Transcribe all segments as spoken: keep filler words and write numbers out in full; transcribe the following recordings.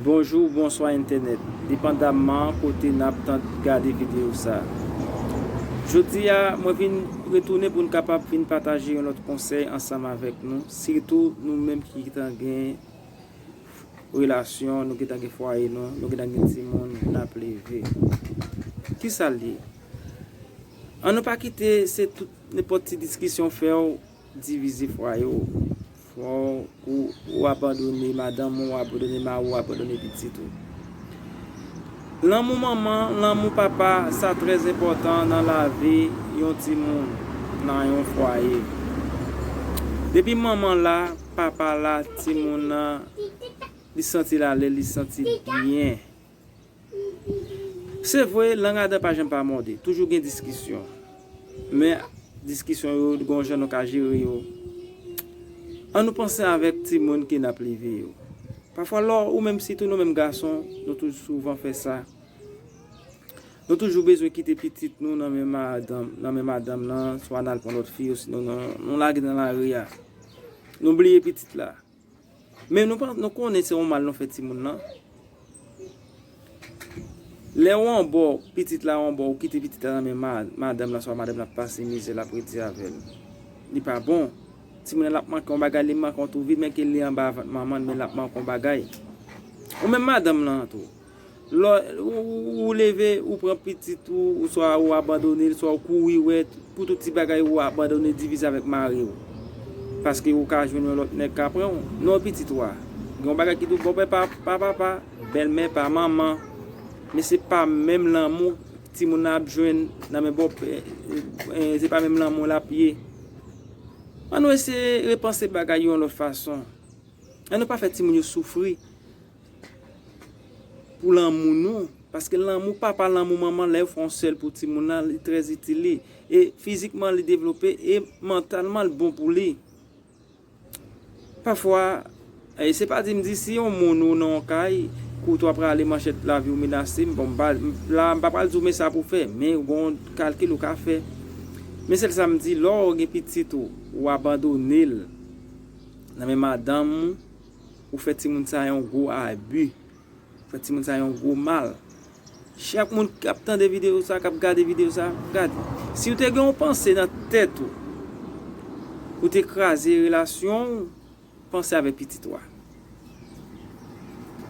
Bonjou, bonswa entènèt, depandamman kote n ap tan gade videyo sa. Jodi a, mwen vin retounen pou n kapab vin pataje yon lòt konsèy ansanm avèk nou, sitou nou menm ki gentan gen relasyon, nou gentan gen fwaye nou, nou gentan gen timoun n ap leve. Kisa l ye? Ann nou pa kite se tout nenpòt ti diskisyon fè w divize fwaye w. Fò w, ou abandone madanm ou, ou abandone mari w, ou abandone pitit ou. Lanmou manman, lanmou papa, sa trè enpòtan nan lavi yon timoun nan yon fwaye. Depi manman la, papa la, timoun nan, li santi l alèz, li santi l byen. Se vre, lang adan pa janm pa mòde. Toujou gen diskisyon. Men, diskisyon yo, gen yon jan nou ka jere yo. Ann nou panse avèk timoun ke n ap leve yo. Pafwa, lò, ou menm, sitou nou menm gason, nou toujou souvan fè sa. Nou toujou bezwen kite pitit nou nan men madanm, nan men madanm nan, swa n al pran lòt fi, osinon nou, nou lage nan lari a. Nou bliye pitit la. Men nou pa, nou konnen se yon mal nou fè timoun nan. Lè w anbò, pitit la anbò, ou kite pitit la nan men ma-, madanm lan, swa madanm lan ap pase mizè, l ap redi avè l. Li pa bon. Timoun nan l ap manke yon bagay, li manke yon twou vide, men ke li anba vant manman l, men l ap manke yon bagay. Ou menm madanm lan tou. Lè w, ou, ou leve, ou pran pitit ou, ou swa ou abandone l, swa ou kouri, wè, pou tout ti bagay ou abandone, divize avèk mari w. Paske ou ka jwenn yon lòt nèg ka pran w. Non, pitit ou a. Gen yon bagay ki di w bòpè pa, pa papa, bèlmè pa manman. Men se pa menm lanmou timoun nan ap jwenn nan men bòpè, eh, eh, se pa menm lanmou l ap ye. Ann nou eseye repanse bagay yo yon lòt fason. Ann nou pa fè timoun yo soufri pou lanmou nou. Paske lanmou papa, lanmou manman, lè yo fè yon sèl pou timoun nan, li trè itil li. E fizikman, li devlope, e mantalman, li bon pou li. Pafwa, e se pa di m di si yon moun ou nan yon kay, kote w ap prale, manchèt lavi w menase, m, bon, m pa, m, la, m pa pral di w men sa pou w fè, men ou gen yon kalkil ou ka fè. Men sèl sa m di, lè w gen pitit ou, ou abandone l nan men madanm ou, ou fè timoun sa yon gwo abi. Fè timoun sa yon gwo mal. Chak moun k ap tande videyo sa, k ap gade videyo sa, gade. Si w te gen yon panse nan tèt ou pou te kraze relasyon w, panse avèk pitit ou a.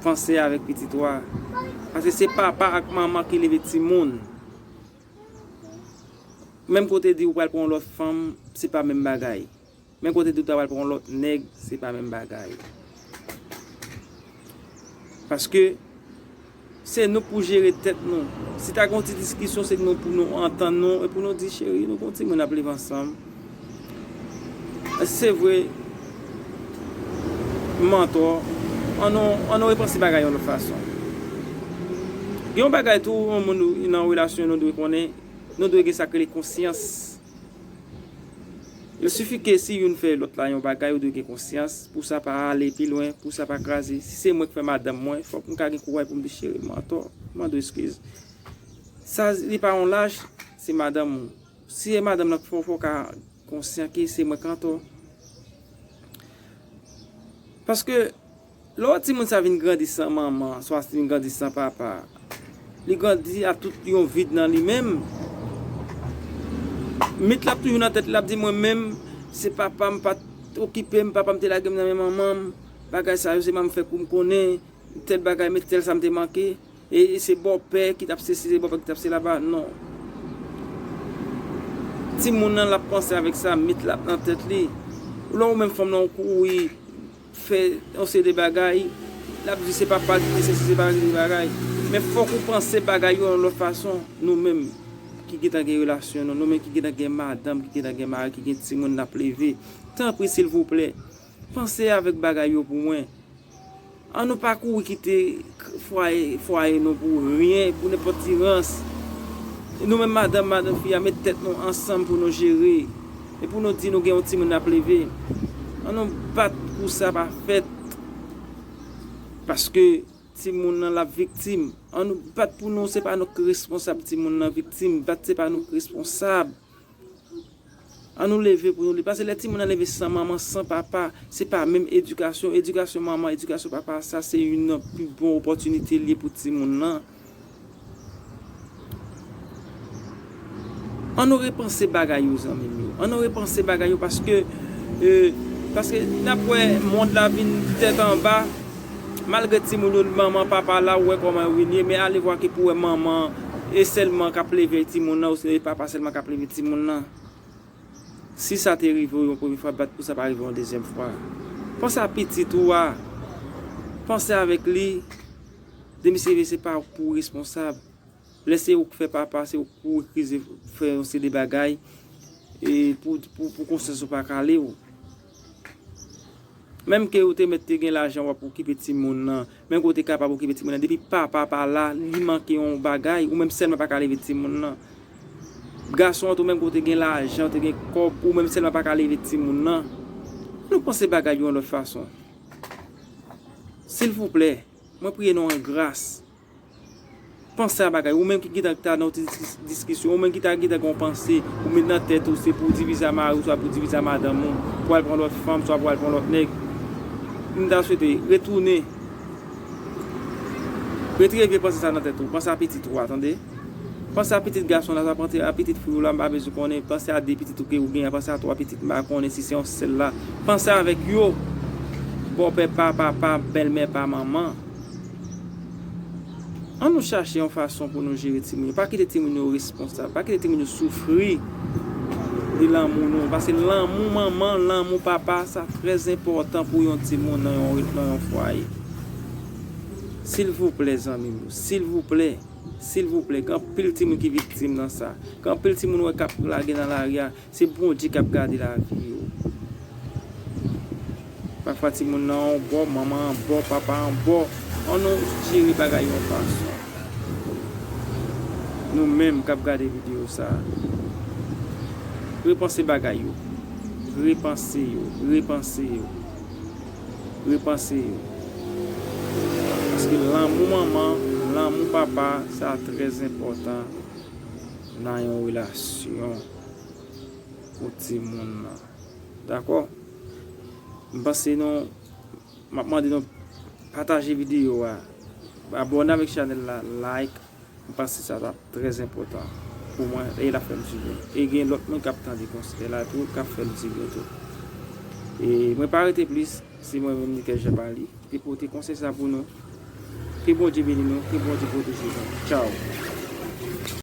Panse avèk pitit ou a. Paske se papa ak manman ki leve timoun. Menm kote di ou pral pran yon lòt fanm, se pa menm bagay. Men kote di w ta pral pran yon lòt nèg, se pa menm bagay. Paske se nou pou jere tèt nou. Si ta gen yon ti diskisyon, se nou pou nou antann nou e pou nou di, cheri, nou gen yon timoun n ap leve ansanm. Se vre, m antò, ann nou, ann nou repanse bagay yon lòt fason. Gen yon bagay tou, yon moun nan yon relasyon nou dwe konnen, nou dwe gen sa k rele konsyans. Il suffit ke si youn fè lòt la yon bagay, ou dwe gen konsyans pou sa pa ale pi lwen, pou sa pa kraze. Si se mwen k fè madanm mwen, fòk m ka gen kouraj pou m di, cheri, m antò, mande w eskiz. Sa, li pa yon laj, se madanm ou. Si se madanm nan k fè w, fò w ka konsyan ke se mwen k antò. Paske lè w wè timoun sa vin grandi san manman, swa vin grandi san papa, li grandi a tout yon vid nan li menm. Mit l ap toujou nan tèt li, l ap di, mwen menm, se papa m pa t okipe m, papa m te lage m nan men manman m, bagay sa yo se manman m fè pou m konnen, tèl bagay, men tèl sa m te manke. E, e se bòpè ki t ap sesi, se bòpè ki t ap sela, non. Timoun nan, l ap panse avèk sa, mit la nan tèt li. Lè ou menm fanm nan, ou kouri fè yon seri de bagay, l ap di se papa l ki te sesi, se papa l ki te bagay. Men fòk ou panse bagay yo yon lòt fason. Nou menm ki gentan gen relasyon nou, nou menm ki gentan gen madanm, ki gentan gen mari, ki gen timoun n ap leve, tanpri, silvouplè, panse avèk bagay yo pou mwen. Ann nou pa kouri kite fwaye, fwaye nou pou ryen, pou nenpòt ti rans. Nou menm madanm, madanm fi a, met tèt nou ansanm pou nou jere. E pou nou di nou gen yon timoun n ap leve. Ann nou bat pou sa pa fèt. Paske timoun nan l ap viktim. Ann nou bat pou nou, se pa nou k responsab timoun nan viktim. Bat se pa nou k responsab. An nou leve pou nou li. Paske lè timoun nan leve san manman, san papa, se pa menm edikasyon. Edikasyon manman, edikasyon papa, sa se youn nan pi bon opòtinite li ye pou timoun nan. An nou repanse bagay yo, zanmi m yo. An nou repanse bagay yo paske, e, paske n ap wè mond la vin tèt anba. Malgre timoun yo, manman, papa la, ou wè kòman yo vin ye, men ale vwa ke pou wè manman e sèlman k ap leve timoun nan, ou se papa sèlman k ap leve timoun nan. Si sa te rive w yon premye fwa, bat pou sa pa rive yon dezyèm fwa. Panse a pitit ou a. Panse avèk li. Demisye se pa ou pou responsab. Lè se ou k fè papa, se ou pou refize fè yon seri de bagay e pou, pou, pou konsyans ou pa kale w. Menm ke ou te mèt te gen lajan w ap okipe timoun nan, menm ke ou te kapab okipe timoun nan, depi papa pa la, li manke yon bagay, ou menm sèlman pa ka leve timoun nan. Gason an tou, menm ke ou te gen lajan, ou te gen kòb, ou menm sèlman pa ka leve timoun nan. Nou panse bagay yo yon lòt fason. Silvouplè, mwen priye nou an gras. Panse a bagay, ou menm ki gentan ta nan yon ti diskis-, diskisyon, ou menm ki ta gentan gen yon panse, ou met nan tèt ou se pou w divize a mari w, swa pou w divize a madanm ou, pou w al pran lòt fanm, swa pou w al pran lòt nèg. M ta swete retounen. Retire vye panse sa nan tèt ou. Panse a pitit ou a, tande. Panse a pitit gason la, sa panse a pitit fi w la, m pa bezwen konnen. Panse a de pitit ou ke ou genyen, panse a twa pitit, m pa konnen si se yon sèl la. Panse avèk yo. Bòpè pa papa, bèlmè pa manman. An nou chache yon fason pou nou jere timoun yo. Pa kite timoun yo responsab. Pa kite timoun yo soufri de lanmou nou. Paske lanmou manman, lanmou papa, sa trè enpòtan pou yon timoun nan yon, nan yon fwaye. Silvouplè, zanmi m yo, silvouplè, silvouplè, gen anpil timoun ki viktim nan sa. Gen anpil timoun wè k ap lage nan lari a. Se Bondye k ap gade lavi yo. Pafwa timoun nan yon bò, manman an bò, papa an bò. An nou jere bagay yon fason. Nou menm k ap gade videyo sa a, repanse bagay yo. Repanse yo, repanse yo, repanse yo. Paske lanmou manman, lanmou papa, sa trè enpòtan nan yon relasyon pou timoun nan. Dakò? M panse nou, m ap mande nou pataje videyo a, abòne avèk chanèl la, like. M panse sa t ap trè enpòtan pou mwen e l ap fè m di byen. E gen lòt moun k ap tande konsèy la tou, k ap fè m di byen tou. E mwen pa rete plis, se mwen menm Nickel Jean Paly ki te pote konsèy sa pou nou. Ke Bondye beni nou, ke Bondye pwoteje nou. Tchaw!